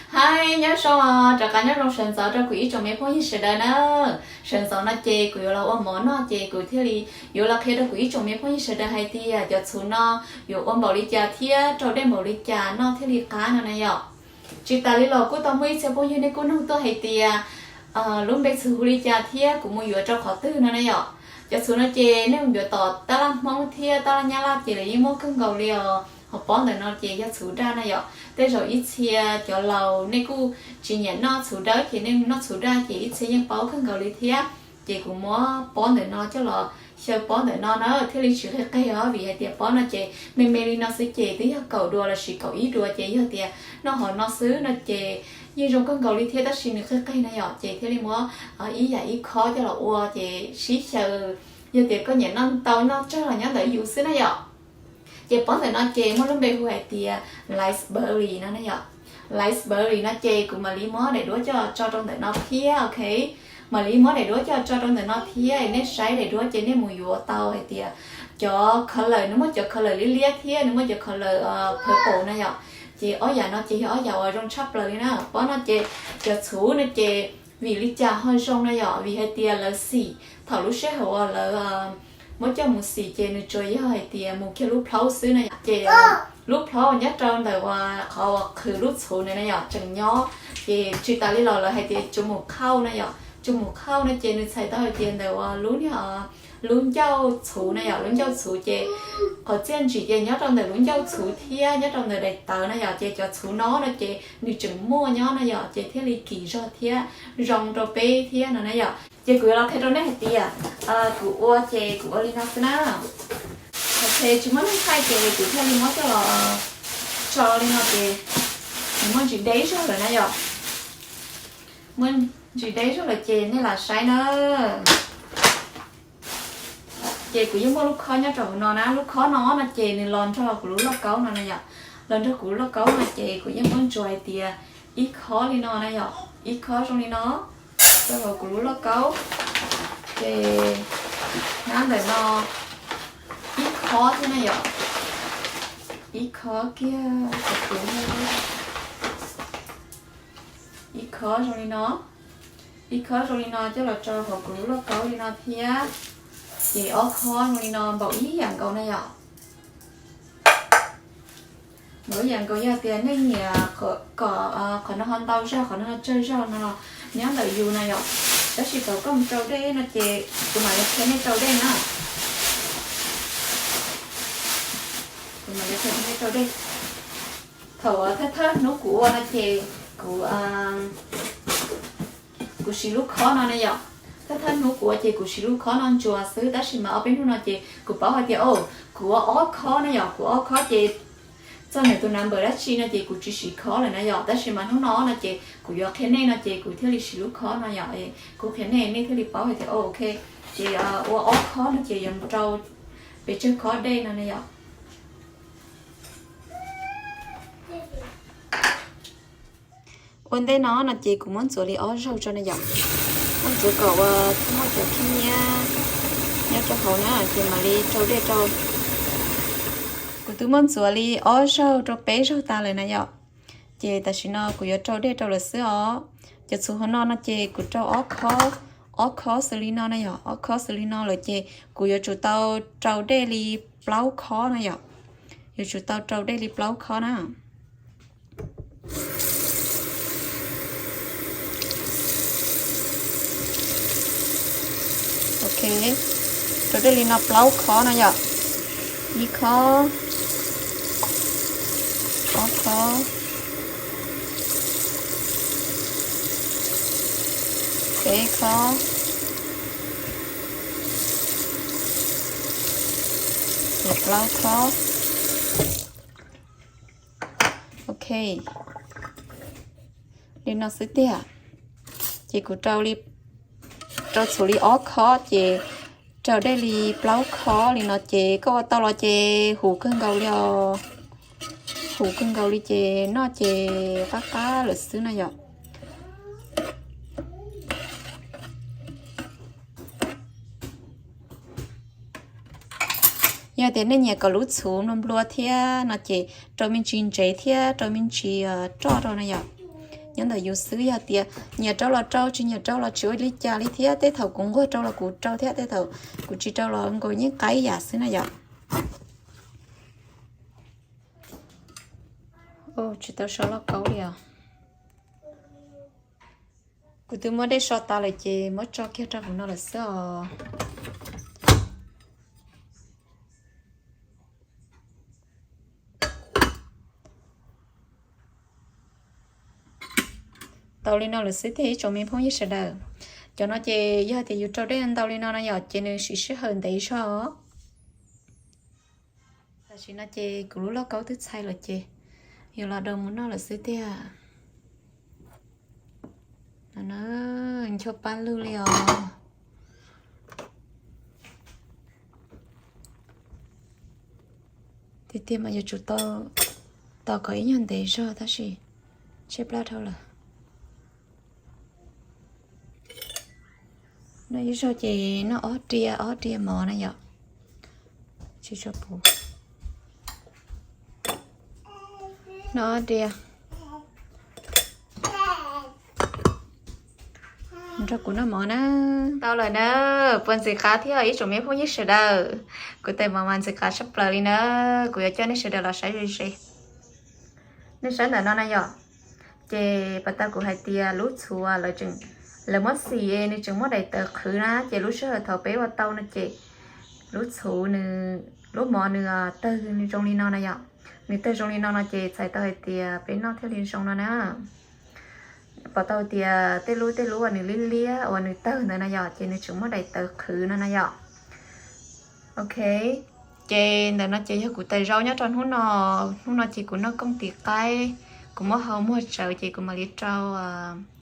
Hais nyob zoo, rov qab nyob zoo sawv ntxov rau kuv ib tsoom me phooj ywg sawv daws na. Sawv ntxov no ces kuv yuav los ua mov noj ces kuv thiaj li yuav los qhia rau kuv ib tsoom me phooj ywg sawv daws hais tias cov txhuv no yuav ua npaum li cas thiab rau dej npaum li cas noj thiaj li qab no na yom. Tsis tas li los kuj tau muaj ib txhia phooj ywg nej kuj nug tuaj hais tias lub npe txhuv hu li cas thiab kuv mus yuav rau qhov twg no na yom. Cov txhuv no ces nej mus yuav tom tab laj Hmoob thiab tab laj Nyab Laj ces lawv yeej muaj kawg nkaus li os. Hos pob ntawm no ces yog txhuv daj na yom. Tej zaum ib txhia cov laus nej kuj tsis nyiam noj txhuv dawb ces nej noj txhuv daj ces ib txhia yeej paub kawg nkaus li thiab. Ces kuv muab pob ntawm no coj los xyaw pob ntawm no na thiaj li tsis qig qig os, vim hais tias pob no ces me me li no xwb ces twb yog kaum dua lossis kaum ib dua ces yog tias noj hauv no xwb no ces yeej zoo kawg nkaus li thiab tab sis nws qig qig na yom ces thiaj li muab ib yam ib khob coj los ua ces sib xyaw. Yog tias koj nyiam noj ntau noj tsawg los nyob ntawm yus xwb na yom. Ces pob ntawm no ces muaj lub npe hu hais tias raspberry no na yom. Raspberry no ces kuv mam li muab daim duab coj tso rau ntawm no thiab, ok. Mam li muab daim duab coj tso rau ntawm no thiab, nej saib daim duab ces nej mus yuav tau hais tias cov color, nws muaj cov color liab liab thiab nws muaj cov color purple na yom. Ces ob yam no ces yog ob yam uas zoo tshaj plaws li na. Pob no ces cov txhuv no ces vim li cas ho zoo na yom, vim hais tias lawv xim thaum lub sij hawm uas lawv muab coj mus xim ces nws tsuas yog hais tias mus kiag lub plhaub xwb na yom. Ces lub plhaub uas nyob rau ntawm uas qhov uas qhwv lub txhuv ntawd na yom tseem nyob. Ces tsis tas li los lawv hais tias tsuas mus khauj na yom, tsuas mus khauj no ces nws txhais tau hais tias ntawm uas lub niag lub ncauj txhuv na yom, lub ncauj txhuv ces qhov txiaj ntsim ces nyob rau ntawm lub ncauj txhuv thiab nyob rau ntawm daim tawv na yom. Ces cov txhuv no no ces nws tseem muaj nyob na yom, ces thiaj li kim zog thiab zoo rau peb thiab no na yom. Ces kuv yuav los qhia rau nej hais tias kuv ua ces kuv ua li no xwb na. Ok, tsis muaj neeg thaij ces kuv thiaj li muab coj los tso li no ces nws muaj ntsis deb zog lawm na yom. Muaj ntsis deb zog lawm ces nej lam saib na. Ces kuv yeej muaj lub khob nyob rau hauv no na, lub khob no no ces nws los nrog kuv lub lauj kaub no na yom. Los nrog kuv lub lauj kaub no ces kuv yeej muab ntsuas hais tias ib khob li no na yom, ib khob zoo li no rau hauv kuv lub lauj kaub. Ces nab ntawm no ib khob thiab na yom, ib khob kiag, ib khob zoo li no, ib khob zoo li no coj los rau hauv kuv lub lauj kaub li no thiab. Ces ob khob zoo li no npaum ib yam nkaus na yom. Npaum ib yam nkaus, yog tias nej nyiam kom qhov no ho ntau zog qhov no ho tsawg zog no los nyob ntawm yus na yom. Tab sis thaum koj mus rau dej no ces kuv mam li qhia nej rau dej na. Kuv mam li qhia nej rau dej. Thaum thawj thawj hnub kuv ua no ces kuv kuv siv lub khob no na yom. Thawj thawj hnub kuv ua ces kuv siv lub khob no ntsuas xwb, tab sis mas ob peb hnub no ces kuv paub hais tias, o, kuv ua ob khob na yom, kuv ob khob ces txog nws tus number dab tsi no ces kuv tsis siv khob lawm na yom. Tab sis mas hnub no no ces kuv yuav qhia nej no ces kuv thiaj li siv lub khob no yom. Kuv qhia nej, nej thiaj li paub hais tias, o, ok, ces ua ob khob no ces yuav mus rau pes tsawg khob dej no na yom. Ua ntej no no ces kuv muab ntxuav li ob zaug tso na yom. Muab ntxuav kom ua muaj cov khib nyiab nyob rau hauv na ces mam li rau dej rau. Kuv twb muab ntxuav li ob zaug rau peb zaug tas lawm na yom. Ces tam sim no kuv yuav rau dej rau lawm xwb os. Cov txhuv hauv no no ces kuv rau ob khob, ob khob xws li no na yom, ob khob xws li no lawm ces kuv yuav tsum tau rau dej li plaub khob na yom. Yuav tsum tau rau dej li plaub khob na. Ok, rau dej li no plaub khob no yom. Ib khob, ob khob, peb khob, plaub khob. Ok, li no xwb tiag. Ces kuv rau li, rau txhuv li ob khob ces rau dej li plaub khob li no ces koj ua tau los ces huv kawg nkaus li os. Huv kawg nkaus li ces noj ces qab qab lawm xwb na yom. Yog tias nej nyiam kom lub txhuv nplua nplua thiab no ces rau me ntsis ntsev thiab rau me ntsis roj rau na yom. nyob ntawm yus xwb. Yog tias nyiam rau los rau, tsis nyiam rau los tsis ua li cas li thiab. Tej thaum kuv nquag rau los kuv rau thiab, tej thaum kuv tsis rau los nkaus yeej qab ib yam xwb na yom. Tsis tau so lauj kaub li os. Kuv twb muab dej so tas lawm ces muab tso kiag rau hauv no lawm xwb os. Tau li no lawm xwb tiag ib tsoom me phooj ywg sawv daws. Cov no ces yog tias yus rau dej ntau li no na yom, ces nws siv sij hawm ntev zog. Tam sim no ces kuv lub lauj kaub twb txhais lawm ces yuav los daus mus noj lawm xwb tiag. Ncho paj lug li os. Tiag tiag mas yuav tsum tos kom ib nyuag ntev zog tab sis tshaib plab dhau lawm. Noj ib zaug ces noj ob riam ob riam mov na yom. Tsis tshua puv. Noj ob riam. Nrog kuv noj mov na. Tau lawm na, puas ntxim qab thiab ib tsoom me phooj ywg sawv daws? Kuv tais mov mas ntxim qab tshaj plaws li na, kuv yuav coj nej sawv daws los saib ze ze. Nej saib ntawm no na yom, ces pas tau kuv hais tias lub txhuv lawv tseem, lawv muab xim nws tseem muab daim tawv qhwv na, ces lub sij hawm thaum peb ua tau no ces lub txhuv nws, lub mov nws tawg zoo li no na yom. Nws tawg zoo li no no ces txhais tau hais tias peb noj thiaj li zoo no na. Pom tau tias tej lub tej lub uas nws liab liab uas nws tawg ntawd na yom, ces nws tseem muab daim tawv qhwv no na yom. Ok, ces ntawm no ces yog kuv tais zaub nyob rau hnub no. Hnub no ces kuv noj kooj tis qaib, kuv muab hau muag tsawv ces kuv mam li rau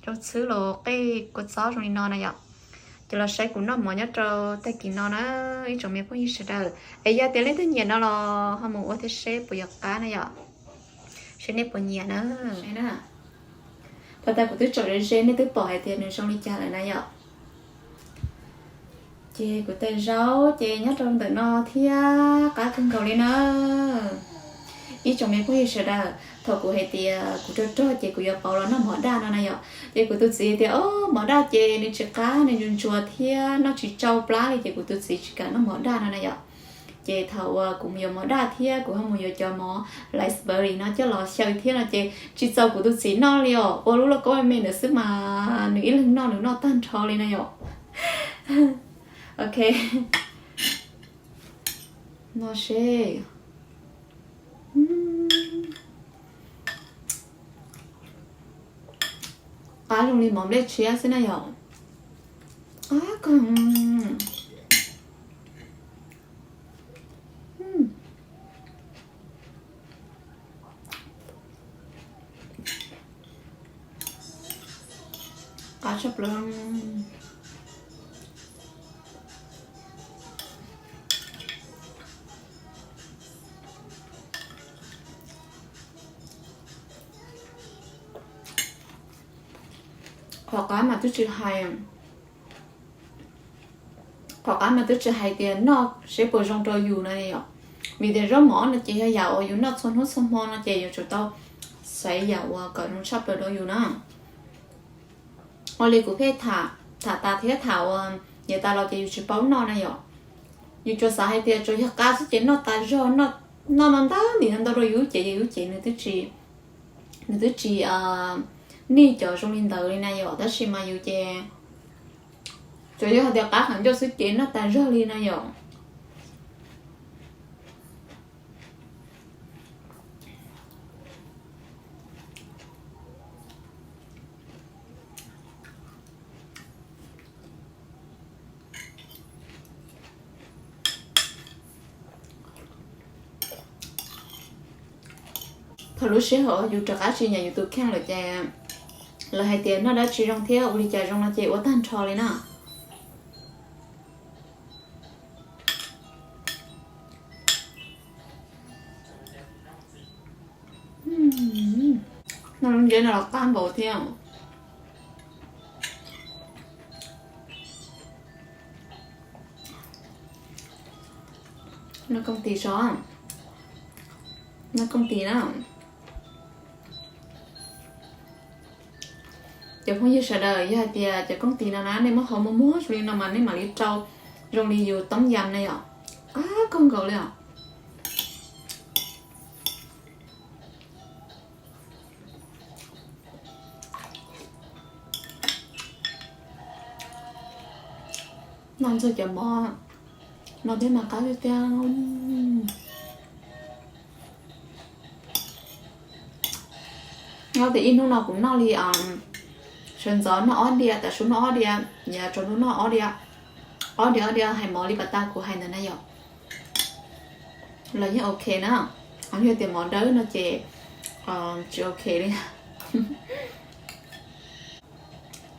zaub txhwb los qej kua txob zoo li no na yom. Ces los saib kuv noj mov nyob rau tag kis no na, ib tsoom me phooj ywg sawv daws. Es yog tias leej twg nyiam no los ho mus ua thiab seb puas yuav qab na yom. Seb nej puas nyiam na. Thaum tas kuv twb tsom ze ze nej twb pom hais tias nws zoo li cas lawm na yom. Ces kuv tais zaub ces nyob rau ntawm no thiab qab kawg nkaus li na. Ib tsoom me phooj ywg sawv daws, thaum kuv hais tias kuv rog rog ces kuv yuav pauv los noj mov daj no na yom. Ces kuv tus txiv tias, o, mov daj ces nws tsis qab, nws ntsuas ntsuas thiab noj tsis tsau plab li, ces kuv tus txiv tsis kam noj mov daj no na yom. Ces thaum uas kuv mus yuav mov daj thiab kuv ho mus yuav cov mov raspberry no coj los xyaw thiab no ces tsis txaus kuv tus txiv noj li os. Ua lub lauj kaub me me ntawd xwb mas nws ib leeg noj nws noj tag nrho li na yom. Ok, no seb. Qab zoo li mov nplej tshiab xwb na yom. Qab kawg. Qab tshaj plaws. Qhov qab mas twb tsis hais, qhov qab mas twb tsis hais tias noj seb puas zoo rau yus na yom. Vim tias zaub mov no ces yog yam uas yus noj txhua hnub txhua hmo no ces yuav tsum tau xaiv yam uas kom zoo tshaj plaws rau yus na. Ua li kuv pheej tham, tham tas thiab tham uas yav tas los ces yus tsis paub noj na yom. Yus tsuas xav hais tias tsuas yog qab xwb ces noj tas zog, noj no ntau ntim ntau rau yus lub cev, yus lub cev nws twb tsis, nws twb tsis nij cov zoo li ntawd li na yom. Tab sis mas yus ces tsuas yog hais tias qab qhov ncauj xwb ces noj tas zog li na yom. Thaum lub sij hawm yus rov qab tsis nyiam yus tus kheej lawm ces lawv hais tias noj dab tsi zoo thiab ua li cas zoo no ces ua tag nrho li na. Noj lub ntses no los qab npaum thiab. Noj kooj tis so, noj kooj tis na. Cov phooj ywg sawv daws, yog hais tias cov kooj tis no na nej muab hau muag muag zoo li no mas nej mam li rau zoo li yus toob yam na yom. Qab kawg nkaus li os. Noj ntxuag cov mov no thiab mas qab tiag tiag. Nyob tias ib hnub no kuv noj li sawv ntxov noj ob diav, tav su noj ob diav, yav tsaus ntuj noj ob diav, ob diav ob diav hais mov li pas tas kuv hais ntawd na yom. Los yeej ok na, yog tias mov dawb no ces tsis ok li.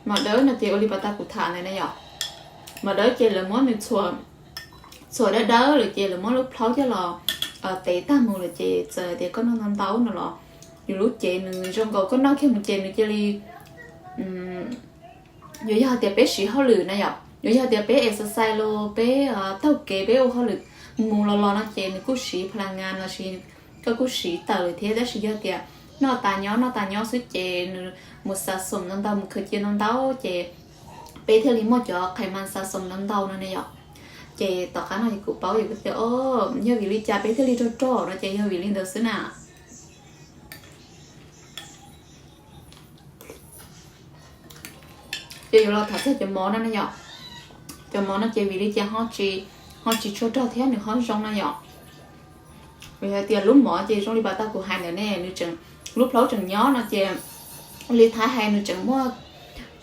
Mov dawb no ces ua li pas tas kuv tham ntawd na yom. Mov dawb ces lawv muab nws txhuam dawb dawb lawm ces lawv muab lub plhaub coj los tev tag mus lawm ces txawm tias koj noj ntau ntau no los yus lub cev nws zoo nkaus koj noj kiag mus ces nws cia li yuav yog tias peb siv hauj lwm na yom, yuav yog tias peb exercise los peb taug kev peb ua hauj lwm mus los los no ces nws kuj siv pha la ngas los sis koj kuj siv tawm lawm thiab. Tab sis yog tias noj tas nyob noj tas nyob xwb ces nws mus xa xoom ntau ntau mus khaws cia ntau ntau ces peb thiaj li muaj cov qhais mas xa xoom ntau ntau no ne yom. Ces tom qab no kuv paub yus kuv tias o, yog vim li cas peb thiaj li rog rog no ces yog vim li ntawd xwb na. Ces yuav los tham txog cov mov no na yom. Cov mov no ces vim li cas ho tsis tshua rog thiab nws ho zoo na yom. Vim hais tias lub mov ces zoo li pas tas kuv hais ntawd ne, nws tseem, lub plhaub tseem nyob no ces ua li Thaib hais nws tseem muaj,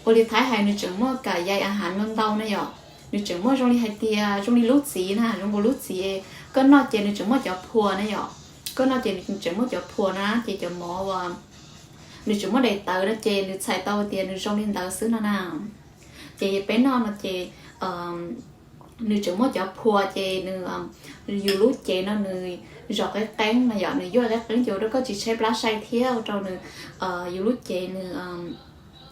ua li Thaib hais nws tseem muaj kam yai a hav ntau ntau na yom. Nws tseem muaj zoo li hais tias zoo li lub txiv na, zoo nkaus lub txiv, koj noj ces nws tseem muaj cov phua na yom. Koj noj ces nws tseem muaj cov phua na ces cov mov uas nws tseem muaj daim tawv no ces nws txhais tau tias nws zoo li ntawd xwb no na. Ces peb noj no ces nws tseem muaj cov phua ces nws, yus lub cev no nws zov qeeb qeeb no yom, nws yuav qeeb qeeb ces ua rau koj tsis tshaib plab sai thiab ua rau nws, yus lub cev nws,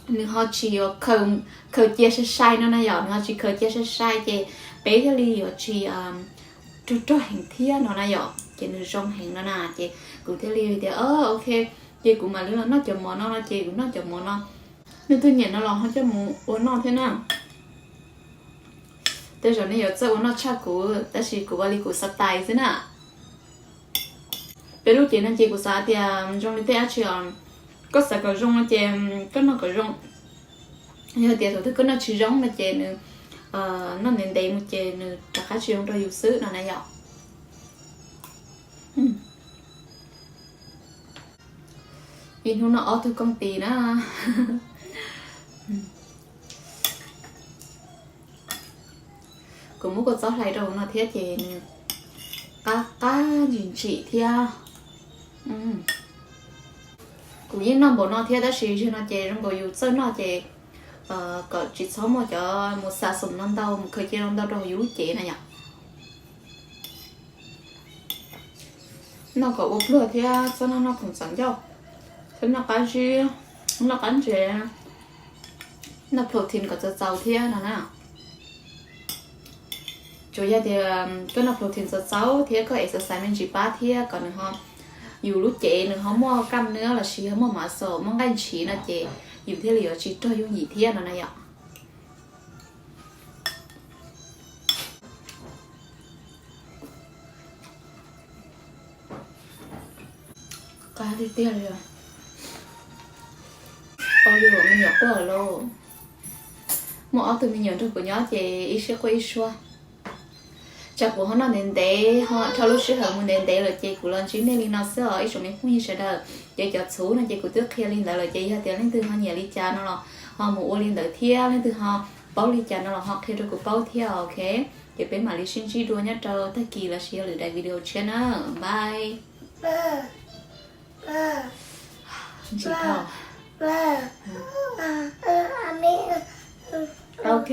nws ho tsis khaws cia sai sai no na yom, nws ho tsis khaws cia sai sai ces peb thiaj li yuav tsis rog rog heev thiab no na yom, ces nws zoo heev no na ces kuv thiaj li tias ok, ces kuv mam li los noj cov mov no no ces kuv noj cov mov no. Nej twg nyiam no los ho coj mus ua noj thiab na. Tej zaum nej yuav txawj ua noj tshaj kuv tab sis kuv ua li kuv xav tais xwb na. Peb lub cev no ces kuv xav tias zoo li tej dab tsi os, koj xav kom zoo no ces koj noj kom zoo. Yog tias thaum twg koj noj tsis zoo no ces nws noj ntev ntev mus ces nws rov qab tsis zoo rau yus xwb no na yom. Ib hnub noj ob tug kooj tis na. Kuv muab kua txob hlais rau hauv no thiab ces nws qab qab ntsim ntsim thiab. Kuv yeej noj npaum no thiab tab sis zaum no ces zoo nkaus yus txawj noj ces kom tsis txhob muaj cov mus xa xoom no ntau mus khaws cia no ntau rau hauv yus lub cev na yom. Noj kom ua pluag thiab txhob noj noj khoom txawv ncauj, txhob noj qab zib, noj qab ntses, noj protein kom txaus txaus thiab no na. Tsuas yog tias koj noj protein txaus txaus thiab koj exercise me ntsis pab thiab kom nws ho, yus lub cev nws ho muaj kam nws lossis ho muaj muscle muaj nqaij ntshiv no ces yus thiaj li yuav tsis rog yooj yim thiab no na yom. Qab tiag tiag li. Au, yus me nyuam quaj lauj. Muaj ob tug me nyuam nrog kuv nyob ces ib sij quaj ib suab. Tsam kuv ho noj ntev ntev ho dhau lub sij hawm mus ntev ntev lawm ces kuv los ntsib nej li no xwb os ib tsoom me phooj ywg sawv daws. Ces cov txhuv no ces kuv twb qhia li ntawd lawm ces yog tias leej twg ho nyiam li cas no los ho mus ua li ntawd thiab leej twg ho paub li cas no los ho qhia rau kuv paub thiab ok. Ces peb mam li sib ntsib dua nyob rau tag kis lossis yog lwm daim video tshiab na. Bye. Ok.